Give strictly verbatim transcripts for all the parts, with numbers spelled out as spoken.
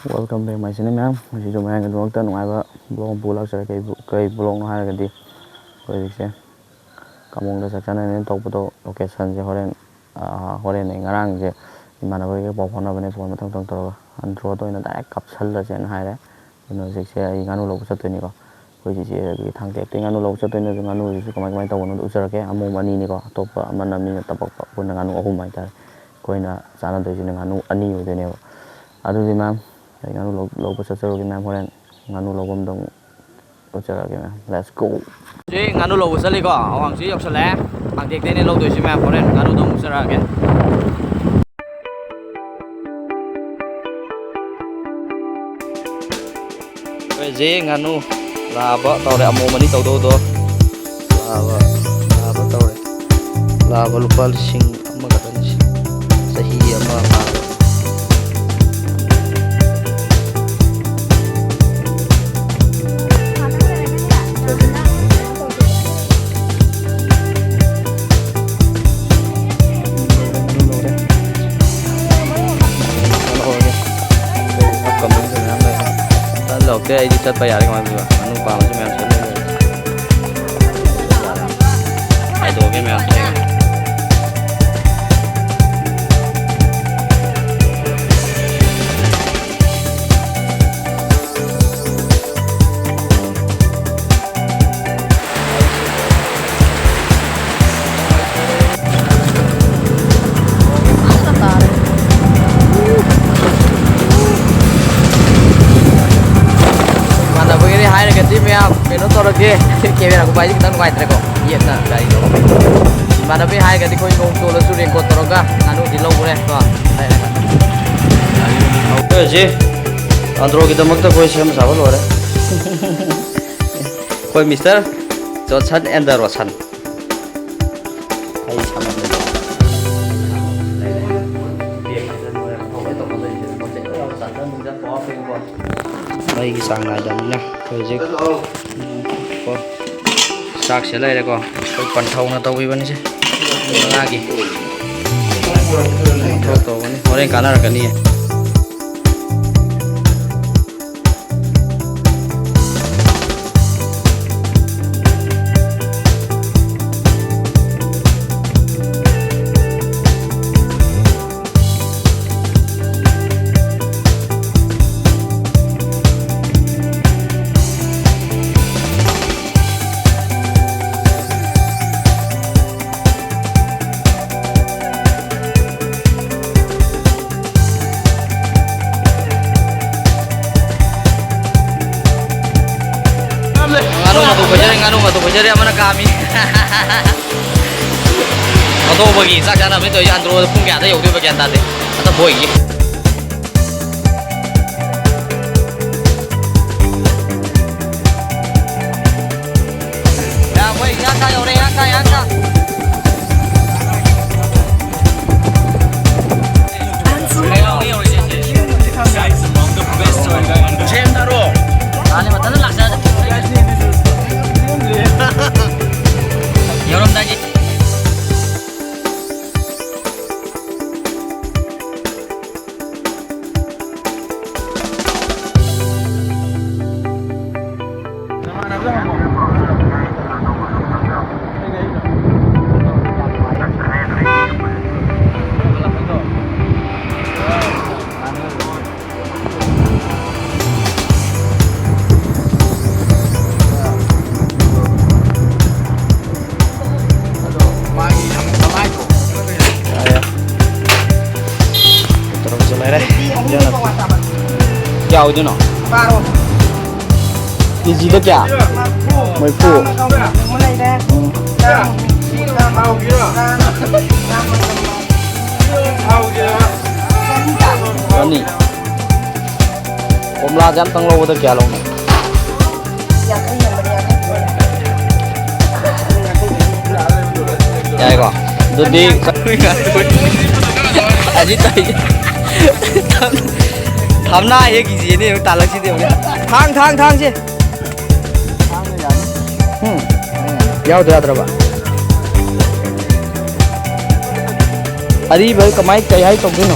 Welcome back my channel, ꯃꯌꯥꯝ꯫ ꯉꯁꯤꯁꯨ ꯃꯌꯥꯝꯒꯤꯗꯃꯛꯇ ꯅꯨꯡꯉꯥꯏꯕ vlog ꯑꯃ ꯄꯨꯔ ꯂꯥꯛꯆꯔꯦ꯫ ꯀꯩ, ꯀꯩ vlogꯅꯣ ꯍꯥꯏꯔꯒꯗꯤ, ꯑꯩꯈꯣꯏ ꯍꯧꯖꯤꯛꯁꯦ ꯀꯥꯃꯣꯡꯗ ꯆꯥꯛ ꯆꯥꯅꯅꯦꯅ ꯇꯧꯕꯗꯣ, locationꯁꯦ ꯍꯣꯔꯦꯟ, ꯑꯥ, ꯍꯣꯔꯦꯟ ꯑꯩ ꯉꯔꯥꯡꯁꯦ ꯏꯃꯥꯟꯅꯕꯒ ꯄꯥꯎ ꯐꯥꯎꯅꯕꯅꯦ, phone ꯃꯊꯪ ꯃꯊꯪ ꯇꯧꯔꯒ, Androꯗ ꯑꯣꯏꯅ direct ꯀꯥꯞꯁꯜꯂꯁꯦꯅ ꯍꯥꯏꯔꯦ꯫ ꯑꯗꯨꯅ ꯍꯧꯖꯤꯛꯁꯦ ꯑꯩ ꯉꯥꯅꯨ ꯂꯧꯕ ꯆꯠꯇꯣꯏꯅꯤꯀꯣ꯫ ꯑꯩꯈꯣꯏ ꯆꯤꯆꯦꯒꯤ ꯊꯥꯡꯇꯦꯛꯇꯒꯤ ꯉꯥꯅꯨ ꯂꯧꯕ ꯆꯠꯇꯣꯏꯅꯦ꯫ ꯑꯗꯨ ꯉꯥꯅꯨꯁꯤꯁꯨ ꯀꯃꯥꯏ, ꯀꯃꯥꯏꯅ ꯇꯧꯕꯅꯣꯗꯣ ꯎꯠꯆꯔꯛꯀꯦ꯫ ꯑꯃꯣꯝ ꯑꯅꯤꯅꯤꯀꯣ, ꯑꯇꯣꯞꯄ ꯑꯃꯅ ꯃꯤꯅ ꯇꯞꯄꯛꯄ, ꯄꯨꯟꯅ ꯉꯥꯅꯨ ꯑꯍꯨꯝ ꯍꯥꯏꯇꯥꯔꯦ꯫ ꯑꯩꯈꯣꯏꯅ ꯆꯥꯅꯗꯣꯏꯁꯤꯅ ꯉꯥꯅꯨ ꯑꯅꯤ ꯑꯣꯏꯗꯣꯏꯅꯦꯕ꯫ ꯑꯗꯨꯗꯤ ꯃꯌꯥꯝ, ꯑꯩ ꯉꯥꯅꯨ ꯂꯧ-, ꯂꯧꯕ ꯆꯠꯆꯔꯨꯒꯦ ꯃꯌꯥꯝ꯫ ꯍꯣꯔꯦꯟ ꯉꯥꯅꯨ ꯂꯧꯐꯝꯗꯣ ꯑꯃꯨꯛ ꯎꯠꯆꯔꯛꯑꯒꯦ ꯃꯌꯥꯝ꯫ Let's go! ꯁꯤ ꯉꯥꯅꯨ ꯂꯧꯕ ꯆꯠꯂꯤꯀꯣ, ꯑꯋꯥꯡꯁꯤ ꯌꯧꯁꯜꯂꯛꯑꯦ꯫ ꯊꯥꯡꯇꯦꯛꯇꯩꯅꯦ ꯂꯧꯗꯣꯏꯁꯤ ꯃꯌꯥꯝ꯫ ꯍꯣꯔꯦꯟ ꯉꯥꯅꯨꯗꯣ ꯑꯃꯨꯛ ꯎꯠꯆꯔꯛꯑꯒꯦ꯫ ꯑꯩꯈꯣꯏꯁꯦ ꯉꯥꯅꯨ ꯂꯥꯕ ꯇꯧꯔꯦ, ꯑꯃꯣꯝ ꯑꯅꯤ ꯇꯧꯗꯧꯗꯣ꯫ ꯂꯥꯕ, ꯂꯥꯕ ꯇꯧꯔꯦ꯫ ꯂꯥꯕ ꯂꯨꯄꯥ ꯂꯤꯁꯤꯡ ꯑꯃꯈꯛꯇꯅꯤ ꯁꯤ꯫ ꯆꯍꯤ ꯑꯃ ꯐꯥꯕ꯫ ꯂꯧꯔꯒꯦ꯫ ꯂꯧꯔꯒꯦ꯫ ꯂꯧꯔꯒꯦ꯫ ꯑꯩꯗꯤ ꯆꯠꯄ ꯌꯥꯔꯦ꯫ ꯀꯃꯥꯏꯅ ꯇꯧꯕ? ꯉꯥꯅꯨ ꯄꯥꯝꯕꯁꯨ ꯃꯌꯥꯝ ꯆꯠꯂꯦ꯫ ꯈꯥꯏꯗꯣꯛꯑꯒꯦ ꯃꯌꯥꯝ꯫ ꯏꯃꯥꯟꯅꯕꯒꯤꯅꯤ ꯍꯥꯏꯔꯒꯗꯤ ꯃꯌꯥꯝ ꯀꯩꯅꯣ ꯇꯧꯔꯒꯦ꯫ Camera ꯈꯨꯄꯥꯏꯁꯦ ꯈꯤꯇꯪ ꯅꯨꯡꯉꯥꯏꯇ꯭ꯔꯦꯀꯣ꯫ ꯌꯦꯠꯅ ꯒꯥꯔꯤ ꯇꯧꯔꯒ꯫ ꯏꯃꯥꯟꯅꯕꯒꯤ ꯍꯥꯏꯔꯒꯗꯤ ꯑꯩꯈꯣꯏ ꯅꯣꯡ ꯆꯣꯠꯂꯁꯨ raincoat ꯇꯧꯔꯒ ꯉꯥꯅꯨꯗꯤ ꯂꯧꯈ꯭ꯔꯦ ꯀꯣ꯫ ꯍꯧꯖꯤꯛ Androꯒꯤꯗꯃꯛꯇ ꯑꯩꯈꯣꯏ ꯁꯦꯝ ꯁꯥꯕ ꯂꯣꯏꯔꯦ꯫ ꯑꯩꯈꯣꯏ Mister Johnson and the Roshan꯫ ꯑꯩ ꯁꯥꯃꯟꯗꯅ꯫ ꯃꯩꯒꯤ ꯆꯥꯡ ꯅꯥꯏꯗꯕꯅꯤꯅ ꯑꯩꯈꯣꯏ ꯍꯧꯖꯤꯛ, ꯀꯣ, ꯆꯥꯛꯁꯦ ꯂꯩꯔꯦꯀꯣ꯫ ꯑꯩꯈꯣꯏ ꯄꯟꯊꯧꯅ ꯇꯧꯕꯤꯕꯅꯤꯁꯦ꯫ ꯃꯉꯥꯒꯤ ꯄꯟꯊꯧ ꯇꯧꯕꯅꯤ꯫ ꯍꯣꯔꯦꯟ ꯀꯥꯟꯅꯔꯛꯀꯅꯤꯌꯦ꯫ ꯃꯇꯧ ꯐꯖꯔꯦ, ꯉꯥꯅꯨ ꯃꯇꯧ ꯐꯖꯔꯦ, ꯑꯃꯅ ꯀꯥꯝꯃꯤ꯫ ꯑꯇꯣꯞꯄꯒꯤ ꯆꯥꯛ ꯆꯥꯅꯕꯅꯤ ꯇꯧꯔꯤꯁꯦ꯫ ꯑꯟꯗ꯭ꯔꯣꯗ ꯄꯨꯡ ꯀꯌꯥꯗ ꯌꯧꯗꯣꯏꯕ ꯒ꯭ꯌꯥꯟ ꯇꯥꯗꯦ꯫ ꯑꯝꯇ ꯕꯣꯏꯒꯤ꯫ ꯌꯥ, ꯃꯣꯏ ꯍꯤꯌꯥꯡ ꯊꯥꯡ ꯌꯧꯔꯦ, ꯍꯤꯌꯥꯡ ꯊꯥꯡ, ꯍꯤꯌꯥꯡ ꯊꯥꯡ꯫ ꯃꯥꯅꯦ, ꯃꯊꯟꯇ ꯂꯥꯛꯆꯔꯦ꯫ ꯌꯧꯔꯝꯗꯥꯏꯒꯤ꯫ ꯇꯧꯔꯝꯁꯨ ꯂꯩꯔꯦ꯫ ꯀꯌꯥ ꯑꯣꯏꯗꯣꯏꯅꯣ? ꯀꯦꯖꯤꯗ ꯀꯌꯥ? ꯃꯔꯤꯐꯨ꯫ ꯎꯝ꯫ ꯆꯅꯤ꯫ ꯀꯣꯝꯂꯥꯁꯦ ꯑꯝꯇꯪ ꯂꯧꯕꯗ ꯀꯌꯥ ꯂꯧꯅꯤ? ꯌꯥꯏꯀꯣ? ꯑꯗꯨꯗꯤ ꯑꯁꯤ ꯇꯧꯔꯤꯁꯦ꯫ ꯊꯝꯅꯥ ꯍꯦꯛ ꯀꯤꯖꯤꯅꯦ ꯌꯦꯡꯉꯨ, ꯇꯥꯜꯂꯛꯁꯤꯗꯤ ꯌꯦꯡꯉꯨꯅꯦ꯫ ꯊꯥꯡ, ꯊꯥꯡ, ꯊꯥꯡꯁꯦ꯫ ꯎꯝ꯫ ꯌꯥꯎꯗ ꯌꯥꯗ꯭ꯔꯕ? ꯑꯔꯤꯕ ꯀꯃꯥꯏ ꯀꯩ ꯍꯥꯏ ꯇꯧꯗꯣꯏꯅꯣ?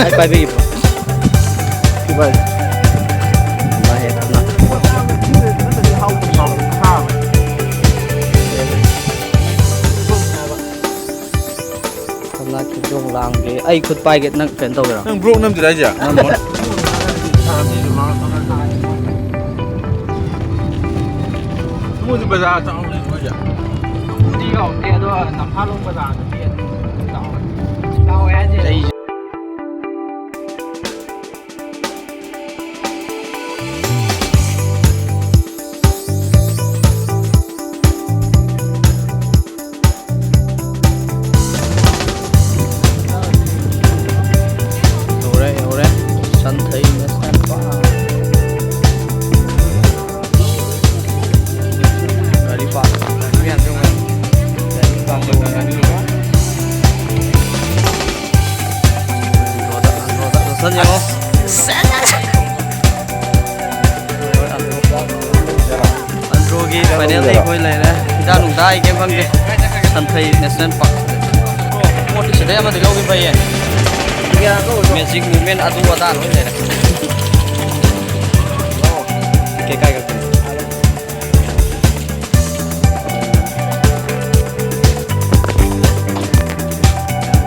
ꯑꯩ ꯄꯥꯏꯕꯤꯒꯦ꯫ ꯁꯤ ꯄꯥꯏ꯫ ꯃꯥ ꯍꯦꯛ ꯊꯝꯅ꯫ ꯊꯝꯅ ꯈꯤꯇꯪ ꯂꯥꯡꯒꯦ꯫ ꯑꯩ ꯈꯨꯠ ꯄꯥꯏꯒꯦ, ꯅꯪ ꯀꯩꯅꯣ ꯇꯧꯒꯦꯔꯣ? ꯅꯪ ꯕ꯭ꯂꯣꯛ ꯅꯝꯗ꯭ꯔꯥ ꯍꯥꯏꯁꯦ? ꯅꯝꯃꯣ꯫ ꯃꯣꯏꯗꯤ ꯕꯖꯥꯔ ꯆꯥꯎꯅ ꯂꯩꯕ꯭ꯔꯣ ꯍꯥꯏꯁꯦ? ꯎꯗꯤ ꯌꯧꯗꯦ, ꯑꯗꯣ ꯅꯝꯐꯥꯂꯣꯡ ꯕꯖꯥꯔꯗꯗꯤ ꯑꯗꯨꯝ ꯆꯥꯎꯋꯦ꯫ ꯆꯥꯎꯋꯦ ꯍꯥꯏꯁꯦ꯫ ꯆꯍꯤ ꯅꯨꯡꯗꯥ ꯑꯩ ꯀꯩꯝ ꯈꯪꯗꯦ꯫ ꯁꯟꯊꯩ ꯅꯦꯁꯅꯦꯜ ꯄꯥꯔꯛ꯫ ꯄꯣꯠꯇꯤ ꯁꯤꯗꯩ ꯑꯃꯗꯤ ꯂꯧꯕ ꯐꯩꯌꯦ꯫ ꯃꯦꯖꯤꯛ ꯃꯨꯚꯃꯦꯟ ꯑꯗꯨ ꯑꯗꯥ ꯂꯣꯏ ꯂꯩꯔꯦ꯫ ꯀꯩ ꯀꯥꯏ ꯈꯛꯇꯅꯤ꯫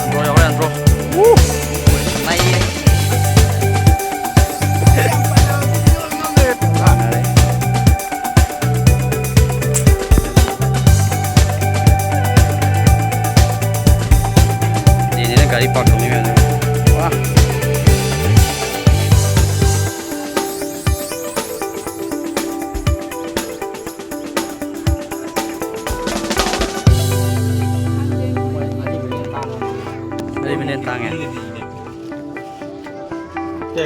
ꯑꯟꯗ꯭ꯔꯣ ꯌꯧꯔꯦ, ꯑꯟꯗ꯭ꯔꯣ꯫ ꯅꯩꯌꯦ꯫ ꯗꯦꯅꯤꯅ ꯒꯥꯔꯤ ꯄꯥꯔꯛ ꯇꯧꯅꯤꯡꯉꯥꯏ꯫ ꯋꯥ꯫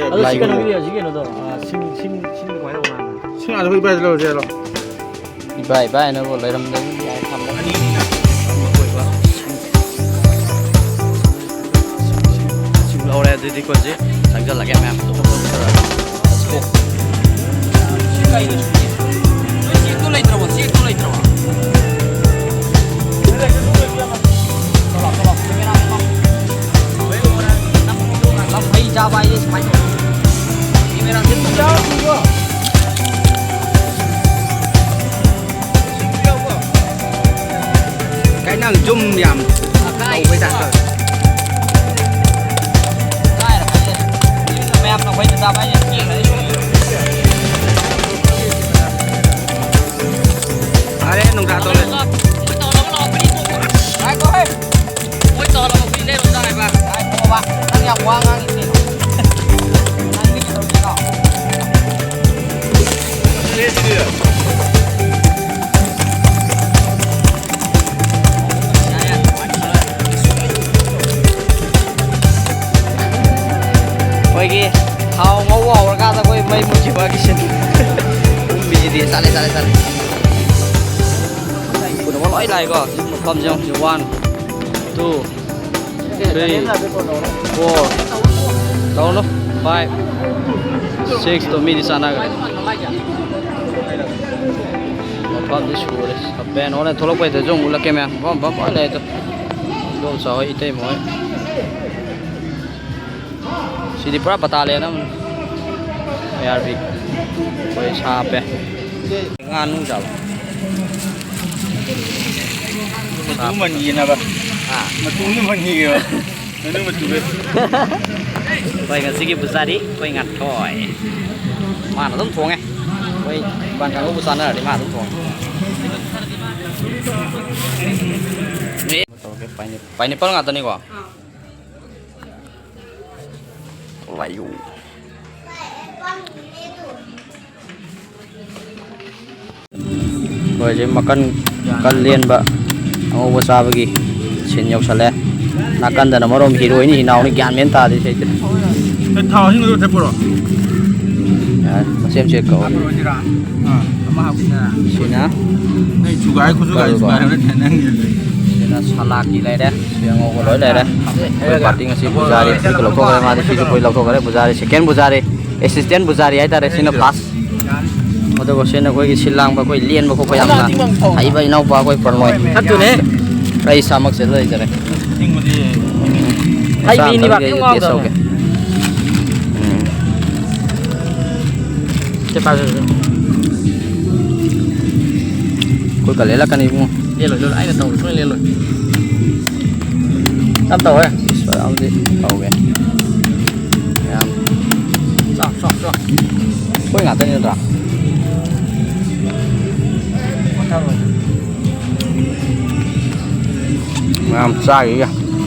ꯑꯗꯨ ꯁꯤ ꯀꯩꯅꯣꯒꯤꯗꯤ ꯍꯧꯖꯤꯛ ꯀꯩꯅꯣꯗꯣ, ꯑ, ꯁꯤꯡ, ꯁꯤꯡ, ꯁꯤꯡꯗꯣ ꯀꯃꯥꯏꯅ ꯇꯧꯕꯅꯣ ꯍꯥꯏꯕꯅꯣ? ꯁꯤꯡ ꯑꯥꯗ ꯑꯩꯈꯣꯏ ꯏꯕꯥꯏꯗ ꯂꯧꯔꯨꯁꯦ ꯍꯥꯏꯔꯣ? ꯏꯕꯥꯏ, ꯏꯕꯥꯏꯅꯕꯨ ꯂꯩꯔꯝꯗꯕꯤ ꯌꯥꯏ ꯊꯝꯕ꯫ ꯁꯤꯡ ꯂꯧꯔꯦ, ꯑꯗꯨꯗꯤ ꯑꯩꯈꯣꯏ ꯍꯧꯖꯤꯛ ꯆꯪꯁꯤꯜꯂꯒꯦ ꯃꯌꯥꯝ꯫ Let's go꯫ ꯁꯤ ꯀꯩꯅꯣ ꯁꯤꯗꯤ? ꯅꯣꯏ ꯆꯦꯛꯇꯣ ꯂꯩꯇ꯭ꯔꯕꯣ? ꯆꯦꯛꯇꯣ ꯂꯩꯇ꯭ꯔꯕꯣ? ꯂꯝꯍꯩ ꯆꯥꯕ ꯍꯥꯏꯁꯦ ꯁꯨꯃꯥꯏꯅ ꯇꯧꯕ꯫ ꯀꯦꯃꯦꯔꯥꯁꯦ ꯀꯩ ꯅꯪ ꯖꯨꯝ ꯌꯥꯝ ꯇꯧꯕꯩ ꯇꯥꯏꯞ ꯇꯧꯋꯦ꯫ ꯃꯌꯥꯝꯅ ꯑꯩꯈꯣꯏꯗ ꯆꯥꯕ ꯍꯥꯏꯁꯦ ꯆꯦꯡ ꯍꯥꯏꯁꯦ꯫ ꯐꯔꯦ, ꯅꯨꯡꯁꯥ ꯊꯣꯛꯂꯦ꯫ ꯉꯥꯏꯈꯣꯍꯦ꯫ ꯃꯣꯏ ꯇꯧꯍꯜꯂꯕ ꯍꯨꯏ ꯂꯩꯔꯨ ꯆꯥꯏꯕ꯫ ꯉꯥꯏꯈꯣꯕ, ꯅꯪ ꯌꯥꯝ ꯋꯥ ꯉꯥꯡꯉꯤ ꯀꯩꯅꯣ? ꯅꯪ ꯃꯤ ꯇꯧꯔꯤꯔꯣ? ꯑꯩꯈꯣꯏꯒꯤ ꯊꯥꯎ ꯉꯧꯕ ꯍꯧꯔꯀꯥꯟꯗ ꯑꯩꯈꯣꯏ ꯃꯩ ꯃꯨꯠꯈꯤꯕꯒꯤ ꯁꯤꯟ꯫ ꯎꯝꯕꯤꯁꯤꯗꯤ ꯆꯥꯂꯦ, ꯆꯥꯂꯦ, ꯆꯥꯂꯦ꯫ ꯄꯨꯝꯅꯃꯛ ꯂꯣꯏ ꯂꯥꯛꯑꯦꯀꯣ꯫ ꯃꯐꯝꯁꯦ ꯌꯦꯡꯉꯨ꯫ One, two, three, four, ꯇꯧꯅꯨ, five, six ꯇꯣ ꯃꯤꯗꯤ ꯆꯥꯟꯅꯈ꯭ꯔꯦ꯫ ꯃꯐꯝꯗꯤ ꯁꯨꯔꯦ꯫ ꯁꯚꯦꯟ ꯍꯣꯔꯦꯟ ꯊꯣꯛꯂꯛꯄꯩꯗꯁꯨ ꯑꯃꯨꯛ ꯎꯠꯂꯛꯀꯦ ꯃꯌꯥꯝ꯫ ꯃꯐꯝ ꯃꯐꯝ ꯂꯣꯏ ꯂꯩ ꯑꯗꯣ꯫ ꯏꯗꯣꯝꯆꯥ ꯍꯣꯏ, ꯏꯇꯩꯃ ꯍꯣꯏ꯫ ꯁꯤꯗꯤ ꯄꯨꯔꯥ ꯕꯇꯥꯂꯤꯌꯟ ꯑꯃꯅꯤ꯫ A R B. ꯑꯩꯈꯣꯏ ꯁꯥ ꯍꯥꯞꯄꯦ꯫ ꯉꯥꯅꯨ ꯆꯥꯕ꯫ ꯃꯇꯨ ꯃꯟꯒꯤꯅꯕ꯫ ꯍꯥ? ꯃꯇꯨ ꯑꯃ ꯃꯟꯒꯤꯒꯦꯕ꯫ ꯃꯅꯨꯡ ꯃꯇꯨꯒ꯫ ꯑꯩꯈꯣꯏ ꯉꯁꯤꯒꯤ ꯄꯨꯖꯥꯔꯤ ꯑꯩꯈꯣꯏ ꯉꯥꯊꯣꯏ꯫ ꯃꯥꯅ ꯑꯗꯨꯝ ꯊꯣꯡꯉꯦ꯫ ꯑꯩꯈꯣꯏ ꯕꯥꯟ ꯀꯥꯡꯕꯨꯕꯨ ꯆꯥꯅꯔꯗꯤ ꯃꯥ ꯑꯗꯨꯝ ꯊꯣꯡꯉꯦ꯫ ꯄꯥꯏꯅꯦꯄꯜ ꯉꯥꯛꯇꯅꯤꯀꯣ? ꯂꯥꯏꯌꯨ꯫ ꯑꯩꯈꯣꯏ ꯍꯧꯖꯤꯛ ꯃꯀꯟ, ꯃꯀꯟ ꯂꯦꯟꯕ ꯑꯉꯧꯕ ꯆꯥꯕꯒꯤ ꯁꯤꯟ ꯌꯧꯁꯜꯂꯦ꯫ ꯅꯥꯀꯟꯗꯅ ꯃꯔꯣꯝ ꯍꯤꯔꯣꯏꯅꯤ ꯍꯤꯅꯥꯎꯅꯤ ꯒ꯭ꯌꯥꯟ ꯃꯦꯟ ꯇꯥꯗꯦ ꯏꯁꯩꯁꯦ꯫ ꯊꯥꯎ ꯑꯍꯤꯡꯕꯗꯣ ꯊꯛꯄ꯭ꯔꯣ? ꯌꯥꯔꯦ, ꯃꯆꯦꯠ ꯃꯆꯦꯠ ꯀꯛꯑꯣ꯫ ꯑꯥ, ꯑꯃ ꯍꯥꯞꯄꯤꯗꯅ꯫ ꯁꯤꯅ ꯅꯪ ꯊꯨꯒꯥꯏ ꯈꯨꯠꯁꯨꯒꯥꯏ ꯀꯛꯑꯣꯀꯣ꯫ ꯊꯨꯒꯥꯏꯔꯕ ꯅꯠꯇꯦ ꯅꯪꯒꯤ꯫ ꯁꯤꯅ ꯁꯂꯥꯠꯀꯤ ꯂꯩꯔꯦ, ꯁꯤ ꯑꯉꯧꯕ ꯂꯣꯏ ꯂꯩꯔꯦ꯫ ꯑꯩꯈꯣꯏ ꯄꯥꯔꯇꯤ ꯉꯁꯤ ꯄꯨꯖꯥꯔꯤ, ꯁꯤꯁꯨ ꯂꯧꯊꯣꯛꯈ꯭ꯔꯦ, ꯃꯥꯗꯤ ꯁꯤꯁꯨ ꯑꯩꯈꯣꯏ ꯂꯧꯊꯣꯛꯈ꯭ꯔꯦ, ꯄꯨꯖꯥꯔꯤ, ꯁꯦꯀꯦꯟ ꯄꯨꯖꯥꯔꯤ꯫ ꯑꯦꯁꯤꯁꯇꯦꯟ ꯄꯨꯖꯥꯔꯤ ꯍꯥꯏꯇꯥꯔꯦ, ꯁꯤꯅ ꯐꯥꯁ꯫ ꯑꯗꯨꯒ ꯁꯤꯅ ꯑꯩꯈꯣꯏꯒꯤ ꯁꯤꯜ ꯂꯥꯡꯕ, ꯑꯩꯈꯣꯏ ꯂꯦꯟꯕ ꯈꯣꯠꯄ ꯌꯥꯝꯅ ꯍꯩꯕ ꯏꯅꯥꯎꯄꯥ ꯑꯩꯈꯣꯏ ꯄ꯭ꯔꯅꯣꯏ꯫ ꯅꯠꯇꯨꯅꯦ꯫ ꯑꯩ ꯏꯁꯥꯃꯛꯁꯦ ꯂꯩꯖꯔꯦ꯫ ꯍꯩ ꯃꯆꯥ ꯃꯤꯅꯤꯕ, ꯑꯝꯇꯪꯗꯤ ꯑꯩꯁꯨ ꯀꯩꯝ ꯇꯦꯁ ꯇꯧꯒꯦ꯫ ꯉꯥꯡꯗꯕꯅꯦ꯫ ꯎꯝ꯫ ꯁꯦ ꯄꯥꯏꯌꯨ꯫ ꯑꯩꯈꯣꯏ ꯀꯜꯂꯦ ꯂꯥꯛꯀꯅꯤ ꯏꯕꯨꯡꯉꯣ꯫ ꯂꯦꯜꯂꯣꯏ, ꯂꯦꯜꯂꯣꯏ, ꯑꯩꯅ ꯇꯧꯔꯦ ꯁꯨꯡꯂꯦꯟ ꯂꯦꯜꯂꯣꯏ꯫ ꯌꯥꯝ ꯇꯧꯋꯦ꯫ ꯏꯁ, ꯐꯅꯌꯥꯝꯗꯤ ꯇꯧꯋꯦ꯫ ꯌꯥꯝ꯫ ꯆꯥꯎ, ꯆꯥꯎ, ꯆꯥꯎ꯫ ꯑꯩꯈꯣꯏ ꯉꯥꯛꯇꯅꯤ ꯅꯠꯇ꯭ꯔꯥ? ꯃꯌꯥꯝ ꯆꯥꯈꯤꯒꯦ꯫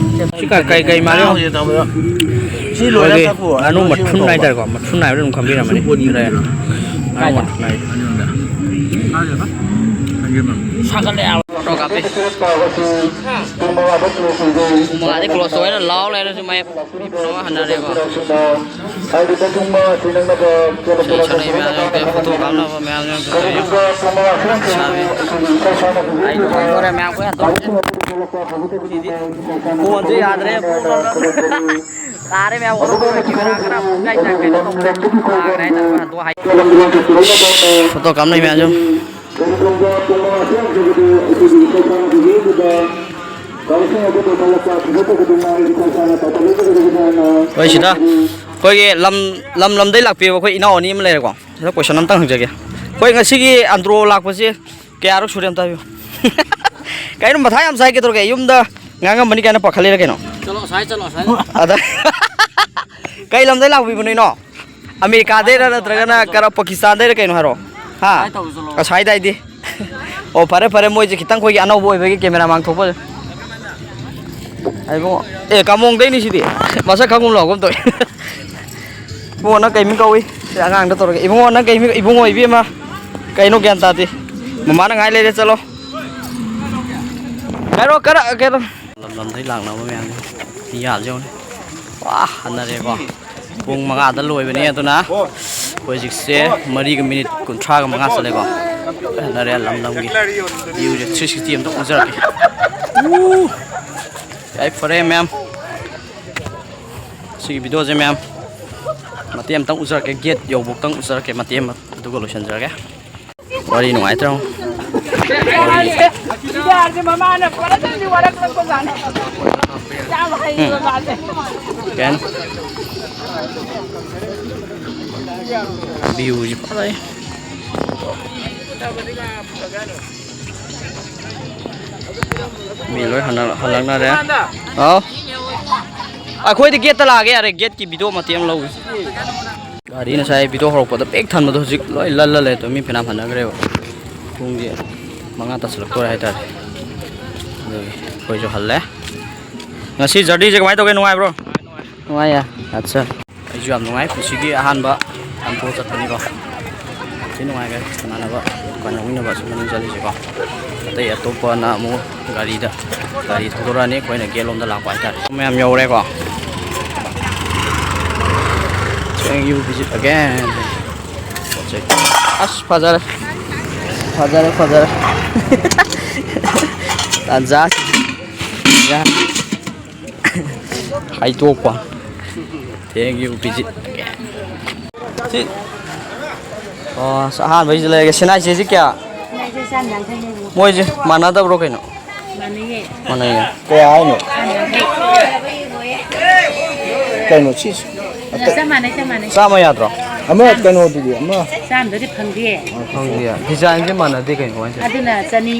ꯁꯤ ꯀ-, ꯀꯩ, ꯀꯩ ꯃꯥꯜꯂꯤ? ꯁꯤ ꯂꯣꯏꯔ ꯑꯩꯈꯣꯏꯒꯤ ꯆꯥꯊꯣꯛꯑꯣ꯫ ꯉꯥꯅꯨ ꯃꯊꯨꯟ ꯍꯥꯏꯇꯥꯔꯦꯀꯣ, ꯃꯊꯨꯟ ꯍꯥꯏꯕꯗꯨ ꯑꯗꯨꯝ ꯈꯪꯕꯤꯔꯝꯃꯅꯤ꯫ ꯁꯤ ꯄꯣꯠꯅꯤ ꯑꯗꯨꯗ꯫ ꯉꯥꯅꯨ ꯃꯊꯨꯟ ꯍꯥꯏ꯫ ꯁꯥꯒꯠꯂꯦ ꯍꯥꯏꯕ꯫ ꯐꯣꯇꯣ ꯀꯥꯞꯄꯤ꯫ ꯄꯨꯡ ꯃꯉꯥꯗ ꯀ꯭ꯂꯣꯁ ꯇꯧꯋꯦꯅ ꯂꯥꯎ ꯂꯩꯔꯁꯨ ꯃꯌꯦꯞ꯫ ꯃꯤ ꯄꯨꯝꯅꯃꯛ ꯍꯟꯅꯔꯦꯀꯣ꯫ ꯏꯁꯩ ꯁꯛꯂꯛꯏ ꯃꯌꯥꯝꯁꯦ ꯐꯣꯇꯣ ꯀꯥꯞꯅꯕ ꯃꯌꯥꯝꯁꯦ ꯂꯩꯁꯥꯕꯤ꯫ ꯑꯩ ꯂꯨꯍꯣꯡꯗꯣꯔꯦ ꯃꯌꯥꯝ ꯂꯣꯏ ꯍꯟꯗꯣꯛꯈ꯭ꯔꯦ꯫ ꯁꯤꯗꯤ ꯐꯣꯟꯁꯦ ꯌꯥꯗ꯭ꯔꯦ꯫ ꯇꯥꯔꯦ ꯃꯌꯥꯝ ꯑꯣꯟꯊꯣꯛꯈ꯭ꯔꯦ꯫ ꯀꯦꯃꯦꯔꯥ ꯈꯔ ꯀꯩꯅꯣ ꯇꯧꯗ꯭ꯔꯦ꯫ ꯇꯥꯈ꯭ꯔꯦ ꯍꯥꯏꯇꯥꯔꯦ꯫ ꯍꯟꯗꯣꯛ ꯍꯥꯏ-꯫ ꯐꯣꯇꯣ ꯀꯥꯞꯅꯩ ꯃꯌꯥꯝꯁꯦ꯫ ꯀꯔꯤꯒꯨꯝꯕ ꯄꯨꯡ ꯃꯉꯥ ꯆꯪꯗ꯭ꯔꯕꯗꯤ ꯑꯩꯈꯣꯏꯒꯤ ꯏꯁꯩ ꯁꯛꯅꯕꯒꯤꯗꯨꯗ ꯀꯥꯎꯟꯁꯤꯜ ꯑꯗꯨꯗ ꯊꯣꯛꯂꯛꯄ ꯊꯕꯛ ꯑꯗꯨ ꯉꯥꯏꯔꯤꯕ ꯏꯁꯩ ꯁꯛꯅ ꯇꯧꯕꯤꯒꯗꯕꯅ ꯍꯣꯏ, ꯁꯤꯗ ꯑꯩꯈꯣꯏꯒꯤ ꯂꯝ, ꯂꯝ ꯂꯝꯗꯩ ꯂꯥꯛꯄꯤꯕ ꯑꯩꯈꯣꯏ ꯏꯅꯥꯎ ꯑꯅꯤ ꯑꯃ ꯂꯩꯔꯦꯀꯣ꯫ ꯁꯤꯗ ꯀꯣꯏꯁꯟ ꯑꯝꯇꯪ ꯍꯪꯖꯒꯦ꯫ ꯑꯩꯈꯣꯏ ꯉꯁꯤꯒꯤ ꯑꯟꯗ꯭ꯔꯣ ꯂꯥꯛꯄꯁꯦ ꯀꯌꯥꯔꯛ ꯁꯨꯔꯦ ꯑꯝꯇ ꯍꯥꯏꯕꯤꯌꯨ꯫ ꯀꯩꯅꯣ ꯃꯊꯥ ꯌꯥꯝ ꯁꯥꯏ, ꯀꯩꯗꯧꯔꯒꯦ? ꯌꯨꯝꯗ ꯉꯥꯡꯉꯝꯕꯅꯤ ꯀꯥꯏꯅ ꯄꯥꯈꯠꯂꯤꯔ ꯀꯩꯅꯣ? ꯆꯠꯂꯣ, ꯑꯁꯥꯏ ꯆꯠꯂꯣ, ꯑꯁꯥꯏ꯫ ꯑꯗ ꯀꯩ ꯂꯝꯗꯩ ꯂꯥꯛꯄꯤꯕꯅꯣ ꯏꯅꯣ? ꯑꯃꯦꯔꯤꯀꯥꯗꯩꯔ ꯅꯠꯇ꯭ꯔꯒꯅ ꯀꯔ-, ꯄꯥꯀꯤꯁꯇꯥꯟꯗꯩꯔ ꯀꯩꯅꯣ ꯍꯥꯏꯔꯣ? ꯍꯥ? ꯑꯁꯥꯏ ꯇꯧꯔꯨ ꯆꯠꯂꯣ꯫ ꯑꯁꯥꯏꯗ ꯍꯥꯏꯗꯤ? ꯑꯣ, ꯐꯔꯦ, ꯐꯔꯦ, ꯃꯣꯏꯁꯦ ꯈꯤꯇꯪ ꯑꯩꯈꯣꯏꯒꯤ ꯑꯅꯧꯕ ꯑꯣꯏꯕꯒꯤ ꯀꯦꯃꯦꯔꯥ ꯃꯥꯡ ꯊꯣꯛꯄ꯫ ꯑꯩ ꯏꯕꯨꯡꯉꯣ, ꯑꯦ, ꯀꯥꯃꯣꯡꯗꯩꯅꯤ ꯁꯤꯗꯤ꯫ ꯃꯁꯛ ꯈꯪꯒꯨꯝ ꯂꯥꯎꯒꯨꯝ ꯇꯧꯏ꯫ ꯏꯕꯨꯡꯉꯣ, ꯅꯪ ꯀꯩ ꯃꯤꯡ ꯀꯧꯏ? ꯁꯤ ꯑꯉꯥꯡꯗ ꯇꯧꯔꯒ, "ꯏꯕꯨꯡꯉꯣ, ꯅꯪ ꯀꯩ ꯃꯤꯡ?" ꯏꯕꯨꯡꯉꯣ ꯏꯕꯦꯝꯃ, ꯀꯩꯅꯣ ꯒ꯭ꯌꯥꯟ ꯇꯥꯗꯦ꯫ ꯃꯃꯥꯅ ꯉꯥꯏ ꯂꯩꯔꯦ, ꯆꯠꯂꯣ꯫ ꯀꯩꯅꯣ, ꯀꯔ-, ꯀꯩꯅꯣ꯫ ꯂꯝ ꯂꯝꯗꯒꯤ ꯂꯥꯛꯅꯕ ꯃꯌꯥꯝꯁꯦ꯫ ꯃꯤ ꯌꯥꯝꯁꯦ ꯌꯦꯡꯉꯨꯅꯦ꯫ ꯋꯥ, ꯍꯟꯅꯔꯦꯀꯣ꯫ ꯄꯨꯡ ꯃꯉꯥꯗ ꯂꯣꯏꯕꯅꯦ, ꯑꯗꯨꯅ ꯑꯩꯈꯣꯏ ꯍꯧꯖꯤꯛꯁꯦ ꯃꯔꯤꯒ ꯃꯤꯅꯤꯠ ꯀꯨꯟꯊ꯭ꯔꯥꯒ ꯃꯉꯥ ꯆꯠꯂꯦꯀꯣ꯫ ꯍꯟꯅꯔꯦ, ꯂꯝ ꯂꯝꯒꯤ ꯚ꯭ꯌꯨꯁꯦ ꯊ꯭ꯔꯤ ꯁꯤꯛꯁꯇꯤ ꯑꯝꯇ ꯎꯖꯔꯛꯀꯦ꯫ ꯎ! ꯌꯥꯏ, ꯐꯔꯦ ꯃꯌꯥꯝ꯫ ꯁꯤꯒꯤ ꯚꯤꯗꯤꯑꯣꯁꯦ ꯃꯌꯥꯝ ꯃꯇꯦꯛ ꯑꯃꯇꯪ ꯎꯖꯔꯛꯀꯦ, ꯒꯦꯠ ꯌꯧꯕꯧꯇꯪ ꯎꯖꯔꯛꯀꯦ ꯃꯇꯦꯛ ꯑꯃ, ꯑꯗꯨꯒ ꯂꯣꯏꯁꯤꯟꯖꯔꯒꯦ꯫ ꯋꯥꯔꯤ ꯅꯨꯡꯉꯥꯏꯇ꯭ꯔꯣ? ꯋꯥꯔꯤ꯫ ꯌꯥꯔꯦ, ꯃꯃꯥꯅ ꯐꯖꯅꯗꯤ ꯋꯥꯔꯛꯂꯛꯄꯖꯥꯠꯅꯤ꯫ ꯌꯥꯝ ꯍꯩꯌꯦꯕ ꯃꯥꯁꯦ꯫ ꯀꯩ ꯍꯥꯏꯅꯣ? ꯚ꯭ꯌꯨꯁꯤ ꯐꯖꯩ꯫ ꯃꯤ ꯂꯣꯏ ꯍꯟꯅ-, ꯍꯜꯂꯛꯅꯔꯦ꯫ ꯑꯥꯎ꯫ ꯑꯩꯈꯣꯏꯗꯤ ꯒꯦꯠꯇ ꯂꯥꯛꯑꯒꯦ ꯌꯥꯔꯦ, ꯒꯦꯠꯀꯤ ꯚꯤꯗꯤꯑꯣ ꯃꯇꯦꯛ ꯑꯃ ꯂꯧꯒꯦ꯫ ꯒꯥꯔꯤ ꯉꯁꯥꯏ ꯚꯤꯗꯤꯑꯣ ꯍꯧꯔꯛꯄꯗ ꯄꯤꯛ ꯊꯟꯕꯗꯣ ꯍꯧꯖꯤꯛ ꯂꯣꯏ ꯂꯜꯂ ꯂꯩ꯫ ꯑꯗꯣ ꯃꯤ ꯐꯅꯌꯥꯝ ꯍꯟꯅꯈ꯭ꯔꯦꯕ꯫ ꯄꯨꯡꯁꯦ ꯃꯉꯥ ꯇꯥꯁꯤꯜꯂꯛꯇꯣꯔꯦ ꯍꯥꯏꯇꯥꯔꯦ꯫ ꯑꯗꯨꯒꯤ ꯑꯩꯈꯣꯏꯁꯨ ꯍꯜꯂꯦ꯫ ꯉꯁꯤ ꯖꯔꯅꯤꯁꯦ ꯀꯃꯥꯏꯅ ꯇꯧꯒꯦ? ꯅꯨꯡꯉꯥꯏꯕ꯭ꯔꯣ? ꯅꯨꯡꯉꯥꯏꯌꯦ꯫ ꯑꯠꯆꯥ꯫ ꯑꯩꯁꯨ ꯌꯥꯝ ꯅꯨꯡꯉꯥꯏ꯫ ꯄꯨꯟꯁꯤꯒꯤ ꯑꯍꯥꯟꯕ ꯑꯟꯗ꯭ꯔꯣ ꯆꯠꯄꯅꯤꯀꯣ꯫ ꯌꯥꯝ ꯊꯤ ꯅꯨꯡꯉꯥꯏꯈ꯭ꯔꯦ꯫ ꯏꯃꯥꯟꯅꯕ ꯗꯨꯀꯥꯟ ꯌꯥꯎꯃꯤꯟꯅꯕ ꯑꯁꯨꯝ ꯃꯅꯤꯡ ꯆꯠꯂꯤꯁꯦꯀꯣ꯫ ꯑꯇꯩ ꯑꯇꯣꯞꯄꯅ ꯑꯃꯨꯛ ꯒꯥꯔꯤꯗ, ꯒꯥꯔꯤ ꯊꯧꯗꯣꯔꯛꯑꯅꯤ꯫ ꯑꯩꯈꯣꯏꯅ ꯒꯦꯠ ꯂꯣꯝꯗ ꯂꯥꯛꯄ ꯍꯥꯏꯇꯥꯔꯦ꯫ ꯃꯌꯥꯝ ꯌꯧꯔꯦꯀꯣ꯫ Thank you, visit again. ꯄꯣꯠ ꯆꯩ꯫ ꯑꯁ, ꯐꯖꯔꯦ꯫ ꯐꯖꯔꯦ, ꯐꯖꯔꯦ꯫ ꯇꯥꯟꯖꯥꯁꯤꯗꯤ꯫ ꯌꯥ꯫ ꯍꯥꯏꯗꯣꯛꯄ꯫ Thank you, visit again. ꯁꯤ, ꯑꯣ, ꯑꯁ, ꯑꯍꯥꯟꯕꯩꯁꯤ ꯂꯩꯔꯒꯦ꯫ ꯁꯦꯅꯥꯏ ꯆꯦꯁꯤ ꯀꯌꯥ? ꯆꯥꯝ ꯌꯥꯡꯈꯩꯅꯦ꯫ ꯃꯣꯏꯁꯦ ꯃꯥꯟꯅꯗꯕ꯭ꯔꯣ ꯀꯩꯅꯣ? ꯃꯥꯟꯅꯩꯌꯦ꯫ ꯃꯥꯟꯅꯩꯌꯦ꯫ ꯀꯌꯥ ꯍꯥꯏꯅꯣ? ꯆꯥꯝ ꯌꯥꯡꯈꯩ꯫ ꯀꯩꯅꯣ ꯁꯤ? ꯆꯞ ꯃꯥꯟꯅꯩ, ꯆꯞ ꯃꯥꯟꯅꯩ꯫ ꯆꯥꯝꯃ ꯌꯥꯗ꯭ꯔꯣ? ꯑꯃ ꯀꯩꯅꯣꯗꯨꯗꯤ ꯑꯃ꯫ ꯆꯥꯝꯗꯨꯗꯤ ꯐꯪꯗꯦ꯫ ꯐꯪꯗꯦ꯫ ꯗꯤꯖꯥꯏꯟꯁꯦ ꯃꯥꯟꯅꯗꯦ ꯀꯩꯅꯣ ꯍꯥꯏꯁꯦ? ꯑꯗꯨꯅ ꯆꯅꯤ꯫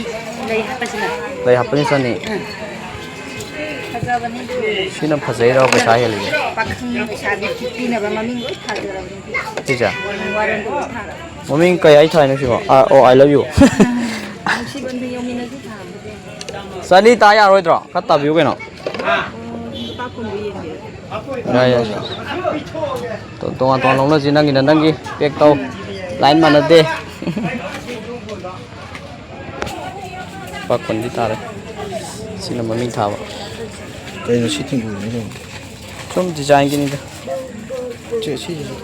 ꯂꯩ ꯍꯥꯞꯄꯁꯤꯅ꯫ ꯂꯩ ꯍꯥꯞꯄꯅꯤ ꯆꯅꯤ꯫ ꯎꯝ꯫ ꯐꯖꯕꯅꯤ꯫ ꯁꯤꯅ ꯐꯖꯩꯔꯣ ꯄꯩꯁꯥ ꯍꯦꯜꯂꯤꯁꯦ? ꯄꯥꯈꯪ ꯂꯩꯁꯥꯕꯤ ꯄꯤꯅꯕ ꯃꯃꯤꯡ ꯂꯣꯏ ꯊꯥꯖꯔꯕꯅꯤ꯫ ꯁꯤꯁꯦ? ꯋꯥꯔꯦꯡꯗꯣ ꯂꯣꯏ ꯊꯥꯔꯕꯅꯤ꯫ ꯃꯃꯤꯡ ꯀꯩ ꯍꯥꯏ ꯊꯥꯏꯅꯣ ꯁꯤꯕꯣ? ꯑꯥ, ꯑꯣ, I love you꯫ ꯅꯨꯡꯁꯤꯕꯟꯗ ꯌꯧꯃꯤꯟꯅꯁꯤ ꯊꯥꯕꯗ꯫ ꯆꯅꯤ ꯇꯥ ꯌꯥꯔꯣꯏꯗ꯭ꯔꯣ? ꯈꯔ ꯇꯥꯕꯤꯌꯨ ꯀꯩꯅꯣ꯫ ꯂꯨꯄꯥ ꯀꯨꯟꯗꯣ ꯌꯦꯡꯒꯦ꯫ ꯌꯥꯏ, ꯌꯥꯏ꯫ ꯇꯣ-, ꯇꯣꯉꯥꯟ ꯇꯣꯉꯥꯟ ꯂꯧꯅꯁꯤ꯫ ꯅꯪꯒꯤꯅ ꯅꯪꯒꯤ pack ꯇꯧ꯫ Line ꯃꯥꯟꯅꯗꯦ꯫ ꯂꯨꯄꯥ ꯀꯨꯟꯗꯤ ꯇꯥꯔꯦ꯫ ꯁꯤꯅ ꯃꯃꯤꯡ ꯊꯥꯕ꯫ ꯀꯩꯅꯣ ꯁꯤ ꯊꯤꯡꯒꯨꯗꯅ ꯀꯩꯅꯣ? ꯁꯨꯝ designꯒꯤꯅꯤꯗ꯫ ꯁꯤ, ꯁꯤꯁꯤꯁꯨ꯫